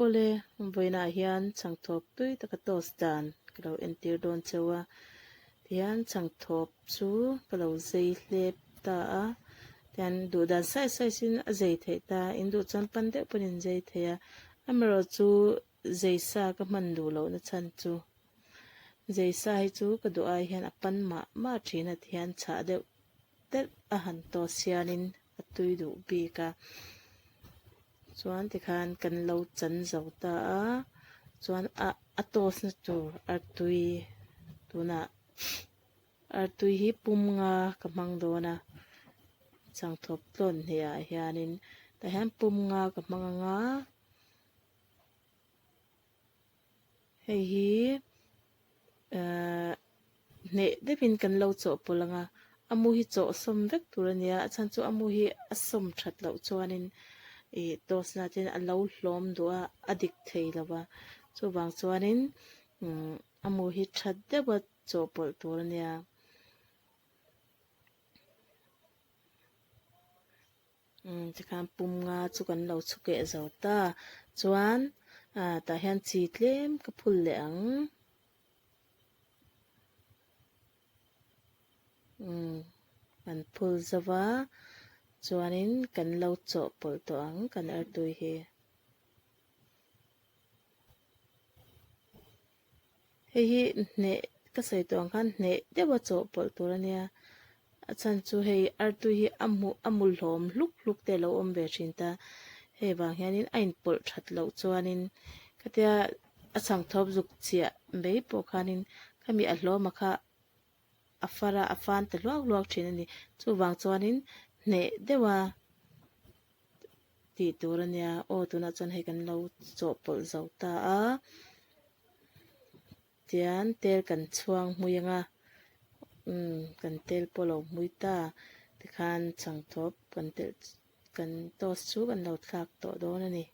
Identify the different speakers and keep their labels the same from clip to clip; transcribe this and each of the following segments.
Speaker 1: Awle, vawiinah hian chhangthawp tui taka toast dan ka lo entir dawn cheu a, tihian chhangthawp chu ka lo zei hlep ta a, tihian duh dan size size in a zei theih ta, in duh chuan pan deuh pawn in zei thei a, amaherawh chu zei sa ka hman duh loh na chhan chu zei sa hi chu ka duh ai hian a pan mah mah thin a tihian chhah deuh telh a han toast hianin a tui duh bik a chuan tikhan kan lo chan zo ta a chuan a a toast na tur artui tunah artui hi pum nga ka hmang dawn a changthawp tlawn hneh ah hianin tah hian pum nga ka hmang anga hei hi ahh hneh deuhin kan lo chawhpawlh ang a, a mu hi chawh sawm vek tur a nia, a chhan chu a mu hi a sawm that loh chuanin ih toast na te a lo hlawm duh a, a dik thei lo va, chuvang chuanin umm a mu hi that deuha chawhpawlh tur a nia. Umm tikhan pum nga chu kan lo chhukeh zo ta chuan ah tah hian chi tlem ka phul leh ang umm kan phul zo va chuanin kan lo chawhpawlh tawh ang kan artui hi. Hei hi hneh ka sawi tawh ang khan hneh deuh a chawhpawlh tur a nia a chhan chu hei artui hi a hmuh a mu hlawm hluk hluk te a lo awm ve thin ta hei vang hianin a inpawlh that loh chuanin khatia a chhangthawp zuk chiah mai pawh khanin khami a hlawma kha a far a a fan ta hluak hluak thin a ni chuvang chuanin hneh deuh a tih tur a nia aw tunah chuan hei kan lo chawhpawlh zo ta a tian tel kan chhuang hmui ang a umm kan tel pawh lo hmui ta tikhan chhangthawp kan telh kan toast chu kan lo thlak tawh dawn a ni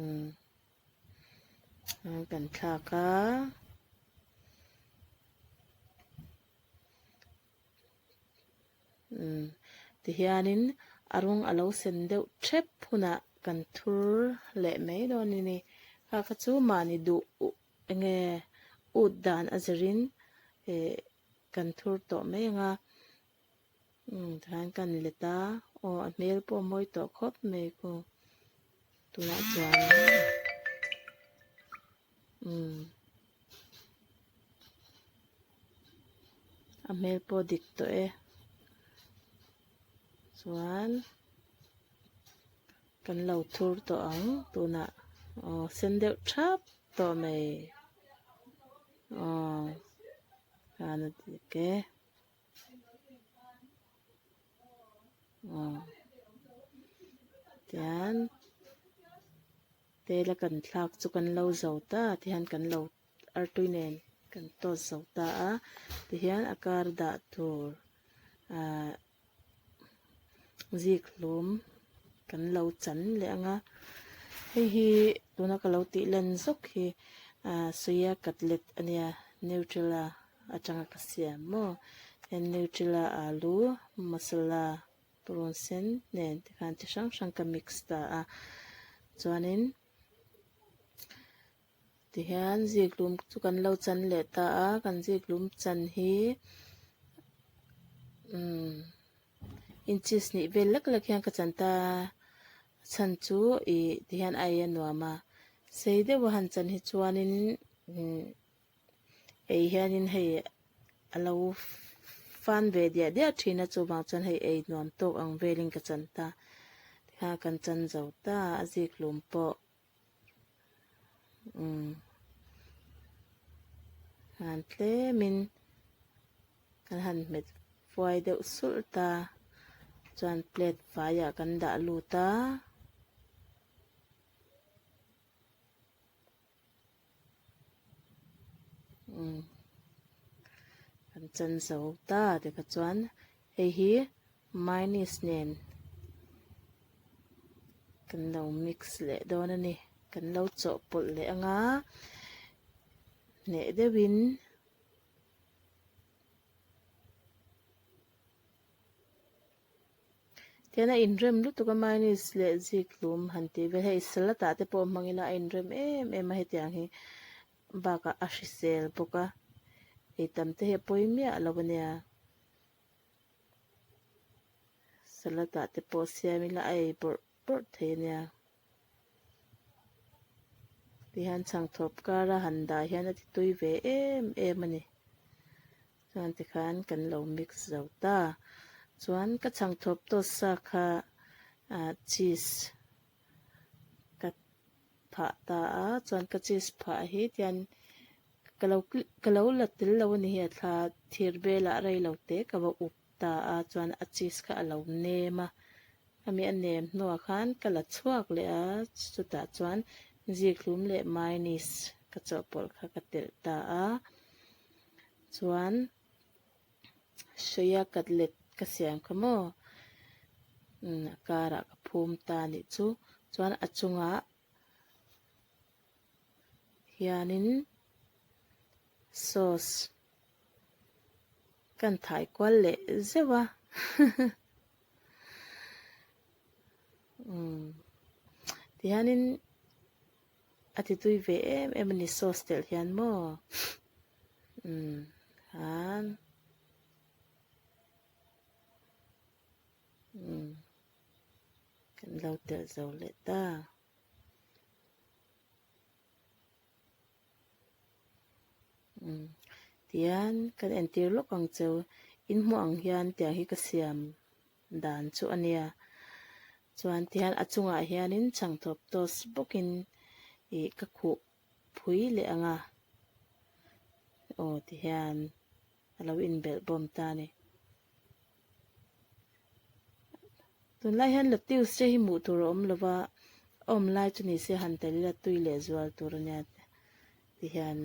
Speaker 1: umm kan thlak a. Umm tihianin a rawng a lo sen deuh thep hunah kan thur leh mai dawn a ni. Kha kha chu mahni duh enge ut dan a zirin eh kan thur tawh mai ang a. Umm tihian kan let a, aw a hmel pawh a mawi tawh khawp mai khu tunah chuan umm. A hmel pawh dik tawh e chuan kan lo thur tawh ang tunah aw sen deuh thap tawh mai aw khan a dik e aw tian tela kan thlak chu kan lo zo ta tihian kan lo. Artui nen kan toast zo ta a tihian a kar dah tur ahh zik hlum kan lo chan leh ang a hei hi tuna ka lo tih lan zawk hi ahh soya cutlet a nia nutella atanga ka siam maw heng nutella alu masala purun sen nen tikhan chi hrang hrang ka mix ta a chuanin. Tihian ziklum chu kan lo chan leh ta a, kan ziklum chan hi umm inches hnih vel lek lek hian ka chan ta a, a chhan chu ih tihian a ei a nuam a, sei deuh a han chan hi chuanin umm ei hianin hei a lo fan ve diah diah thin a chuvang chuan hei ei nuam tawk ang velin ka chan ta tikhan kan chan zo ta a ziklum pawh. Umm han tlemin kan han hmet fuai deuh sulh ta chuan plate faiah kan dah lut a. Umm kan chan zo ta tikha chuan hei hi mayonnaise nen kan lo mix leh dawn a ni kan lo chawhpawlh leh ang a hneh deuhin. Tihian a inrem lutuk a mayonnaise leh zikhlum han tih vel hei salad ah te pawh hmang ila a inrem em em a hetiang hi bakah a hrisel bawk a ei tam te hi a pawi miah lo ania. Salad ah te pawh siam ila a ei bawrh bawrh thei ania. Tihian chhangthawp kara han dah hian a ti tui ve em em a ni. Chuan tikhan kan lo mix zo ta. Chuan ka chhangthawp toast sa kha ah cheese ka phah ta a. Chuan ka cheese phah hi tihian ka lo ka lo la tel lo a ni hi a thla thir belah rei lo te ka va up ta a. Chuan a cheese kha a lo nem a. Khami a nem hnuah khan ka la chhuak leh a, chutah chuan zikhlum leh mayonnaise ka chawhpawlh kha ka telh ta a. Chuan soya cutlet ka siam kha maw umm a karah ka phum ta a nih chu. Chuan a chungah hianin sauce kan thai kual leh zeuh a umm tihianin a ti tui ve em em a ni sauce telh hian maw umm khan umm kan lo telh zo leh ta. Umm tihian kan entir lawk ang cheu in hmuh ang hian tiang hi ka siam dan chu a nia chuan tihian a chungah hianin chhangthawp toast bawkin ih ka khuh phui leh ang a aw tihian a lo inbelh bawm ta a ni. Tunlai hian lettuce te hi hmuh tur a awm lo va, a awm lai chu ni se han tel ila tui leh zual tur a nia ti hian.